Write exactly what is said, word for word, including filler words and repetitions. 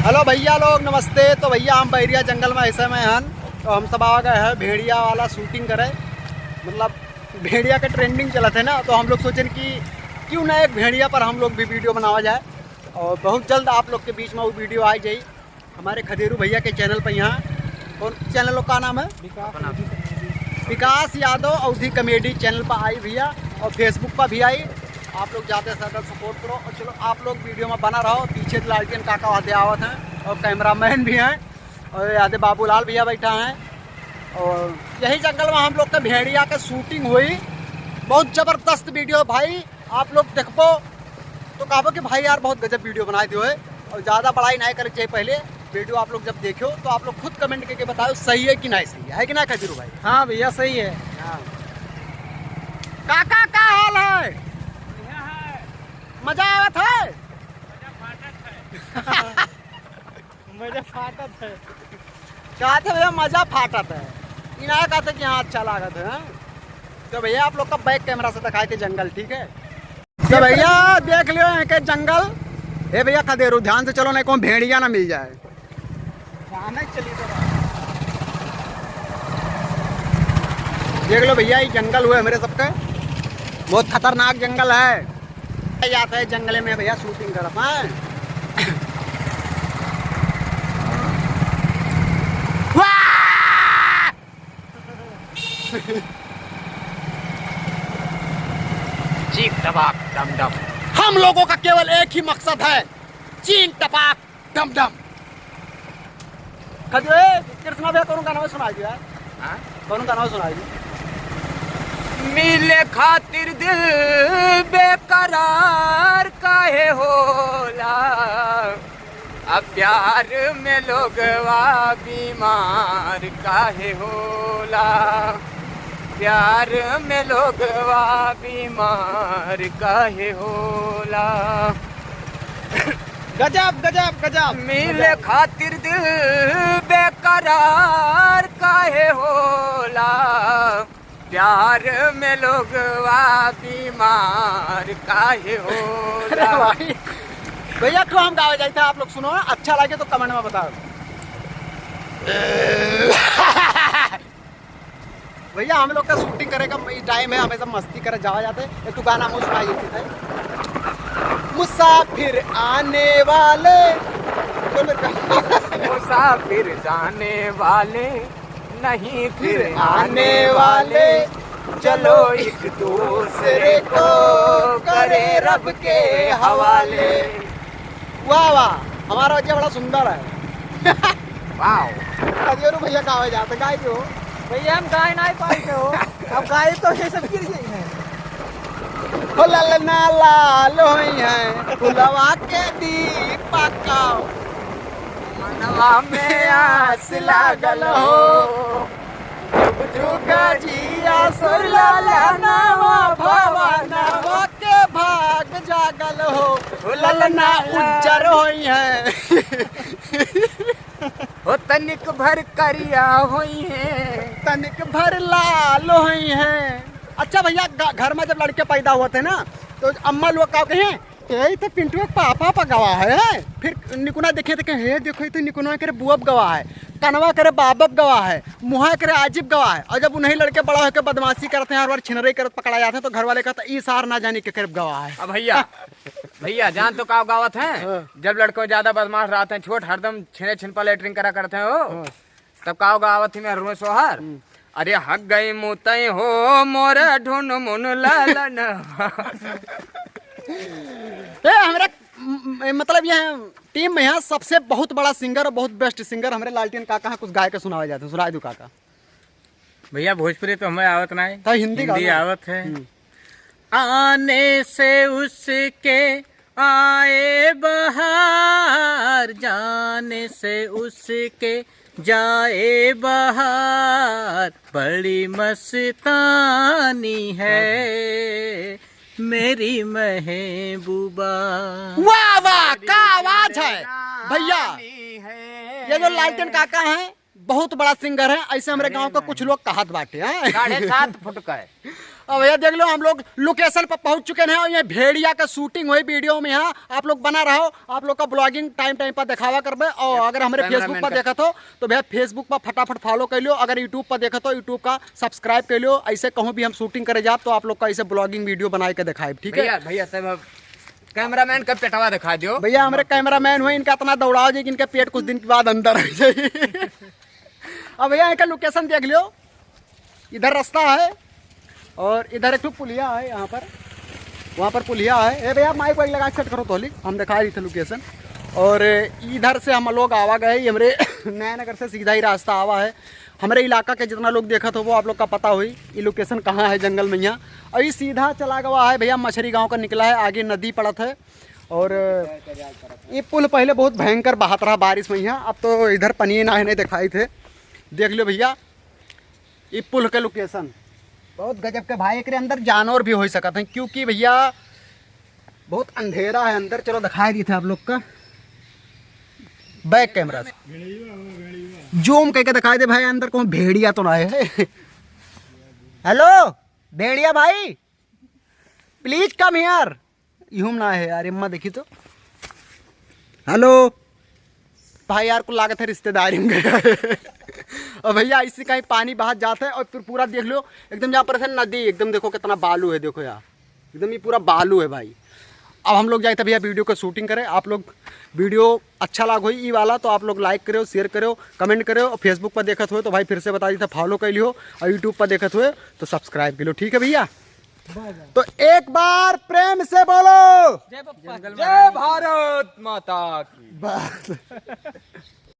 हेलो भइया लोग, नमस्ते। तो भइया, हम बैरिया जंगल में ऐसे में हन, तो हम सब आ गए हैं भेड़िया वाला शूटिंग करे। मतलब, भेड़िया के ट्रेंडिंग चलत है ना, तो हम लोग सोचेन कि क्यों ना एक भेड़िया पर हम लोग भी वीडियो बनावा जाए। और बहुत जल्द आप लोग के बीच में वो वीडियो आ जाई हमारे खदेरू भइया के चैनल पर। यहाँ कौन चैनल का नाम है? विकास यादव अवधी कॉमेडी चैनल पर आई भइया, और फेसबुक पर भी आई। आप लोग ज़्यादा से ज़्यादा सपोर्ट करो। और चलो, आप लोग वीडियो में बना रहो। पीछे लालटेन काका वादे आवत हैं और कैमरामैन भी हैं, और यादे बाबूलाल भइया बैठा हैं। और यही जंगल में हम लोग के भेड़िया के शूटिंग हुई। बहुत जबरदस्त वीडियो भाई, आप लोग देखबो तो कहबो कि भाई यार, बहुत गजब वीडियो बनाए दियो है। और ज़्यादा बड़ाई नहीं करे के चाहिए, पहले वीडियो आप लोग जब देखियो तो आप लोग खुद कमेंट करके बताओ, सही है कि नहीं सही है, है कि ना खजूर भाई? हाँ भइया, सही है। हाँ। काका, का हाल है? मजा आवत है? मजा फाटत है। कहते भइया, मजा फाटत है। ई ना कहते कि हाँ, अच्छा लागत है, हाँ? तो भइया, आप लोग का बैक कैमरा से दिखाए थे जंगल, ठीक है? तो भइया, देख लियो यहाँ के जंगल। ए भइया, खदेरू, ध्यान से चलो, नहीं कहूँ भेड़िया ना मिल जाए। जाने चली तो रहा। देख लो भइया, ये जंगल हुए हमरे सबके, बहुत खतरनाक जंगल है। जात है जंगले में भइया, शूटिंग करत हैं। वाह! चीन टपाक डम डम। हम लोगों का केवल एक ही मकसद है, चीन टपाक डम डम। खजू, ए, कृष्णा भइया, कौन गाना सुनाई दिया? हाँ? कौन गाना सुनाई दिया? मिले खातिर दिल बेकरार काहे होला? अब प्यार में लोगवा बीमार काहे होला? प्यार में लोगवा बीमार काहे होला? गजब, गजब, गजब। मिले खातिर दिल बेकरार काहे होला? प्यार में लोगवा बीमार काहे होला? अरे भाई, भइया, तो हम गावे जाइत है, आप लोग सुनो, अच्छा लगे तो कमेंट में बताओ। भइया, हम लोग का शूटिंग करे का ई टाइम है, हमेशा मस्ती करे जावा जाते। एक तो गाना मुझ में आई थी, मुसाफिर आने वाले, चलो, मुसाफिर जाने वाले, नहीं फिर आने वाले, चलो एक दूसरे को करें रब के हवाले। वाह, वाह, हमारा बच्चा बड़ा सुंदर है। वाह। खजूर भइया का हो जाता, गाय के हो? भइया, हम गाय नहीं पाई के हो। अब गाय तो ये सब गिर गई है। हो ललना लाल होई है, फुलवा के दीपक। मनवा में आस लागल हो, जुग जुग जिया सुर ललनवा, भवनवा के भाग जागल हो, ललना उज्जर होई है। हो तनिक भर करिया होई है, तनिक भर लाल होई है। अच्छा भइया, ग-, घर में जब लड़के पैदा होते हैं ना, तो अम्मा लोग का कहें, "ए, ई तो पिंटुआ के पापा पर गवा है।" फिर निकुना देखे तो कहें, "हे देखो, ई तो निकुना करे बुआ पर गवा है, कनवा करे बाबा पर गवा है, मुहा करे आजी पर गवा है।" और जब उन्हीं लड़के बड़ा होकर बदमाशी करते हैं, हर बार छिनरई करत पकड़ा जाते हैं, तो घर वाले कहते हैं, "ई सार ना जाने के करे पर गवा है।" अब भइया, भइया, जान तो का गावत हैं? हाँ। जब लड़के ज्यादा बदमाश रहते हैं, छोट हरदम छिने छिन पर लेटरिन करा करते हैं हो, हाँ। तब का गावत ही मेहरुए सोहर? हम्म। अरे हग गई मुतई हो मोर ढुन मुन लालन। ए, हमरा, म-, म-, मतलब, यह टीम में यहाँ सबसे बहुत बड़ा सिंगर और बहुत बेस्ट सिंगर हमरे लालटेन काका हैं, कुछ गाय के सुनावे जाते हैं, सुनाई दो काका। भइया, भोजपुरी तो हमें आवत नहीं, तो हिंदी हिंदी गाना। आवत है। हम्म। आने से उसके आए बहार, जाने से उसके जाए बहार, बड़ी मस्तानी है मेरी महबूबा। वाह, वाह, का आवाज है भइया। ये जो लालटेन काका हैं, बहुत बड़ा सिंगर है, ऐसे हमरे गाँव का कुछ लोग कहत बाटे, हैं? साढ़े सात फुट का है। अब भैया देख लो, हम लोग लोकेशन पर पहुंच चुके हैं और ये भेड़िया का शूटिंग हुई वीडियो में। यहाँ आप लोग बना रहो, आप लोग का ब्लॉगिंग टाइम टाइम पर दिखावा करबे। और अगर हमरे फेसबुक पर देखत हो तो भैया फेसबुक पर फटाफट फॉलो कर लियो, अगर यूट्यूब पर देखत हो यूट्यूब का सब्सक्राइब कर लियो। ऐसे कहूँ भी हम शूटिंग करे जाब तो आप लोग का ऐसे ब्लॉगिंग वीडियो बनाए के दिखाए, ठीक है? भैया, भैया, तब अब कैमरामैन का पेटवा दिखा दियो। भैया हमरे कैमरामैन हुए, इनका इतना दौड़ाओ जी कि इनका पेट कुछ दिन के बाद अंदर आ जाए। अब भैया इनका लोकेशन देख लियो, इधर रास्ता है और इधर एक ठो पुलिया है यहाँ पर, वहाँ पर पुलिया है। ए भैया माइक वाइक लगा के सेट करो तो हम दिखा रही थे लोकेशन। और इधर से हम लोग आवा गए, ये हमरे नया नगर से सीधा ही रास्ता आवा है। हमरे इलाका के जितना लोग देखत हो वो आप लोग का पता हुई ये लोकेशन कहाँ है जंगल में यहाँ। और ये सीधा चला गवा है भैया, मछरी गाँव का निकला है, आगे नदी पड़त है। और ये पुल पहले बहुत भयंकर बहात रहा बारिश में यहाँ, अब तो इधर पनिये ना है, नहीं दिखाई थे। देख लो भैया, ये पुल के लोकेशन बहुत गजब के भाई, एकरे अंदर जानवर भी हो सकत हैं, क्योंकि भैया बहुत अंधेरा है अंदर। चलो दिखाई दी थे आप लोग का बैक कैमरा से जूम करके दिखाई दे भाई, अंदर कौन भेड़िया तो ना है। हेलो भेड़िया भाई, प्लीज कम हियर। इहुम ना है यार, इम्मा देखी तो। हेलो भाई यार, को लागत है रिश्तेदारी में गया है। और भैया इसी कहीं पानी बहात जाता है और फिर पूरा देख लो एकदम, जहाँ पर है नदी, एकदम देखो कितना बालू है, देखो यार एकदम ये पूरा बालू है भाई। अब हम लोग जाए थे भैया वीडियो का शूटिंग करें। आप लोग वीडियो अच्छा लाग होई ई वाला तो आप लोग लाइक करो, शेयर करो, कमेंट करो, और फेसबुक पर देखत हुए तो भाई फिर से बता दी था फॉलो कर लियो, और यूट्यूब पर देखत हुए तो सब्सक्राइब कर लो, ठीक है भैया? तो एक बार प्रेम से बोलो, जय बप्पा। जय भारत माता की। बस।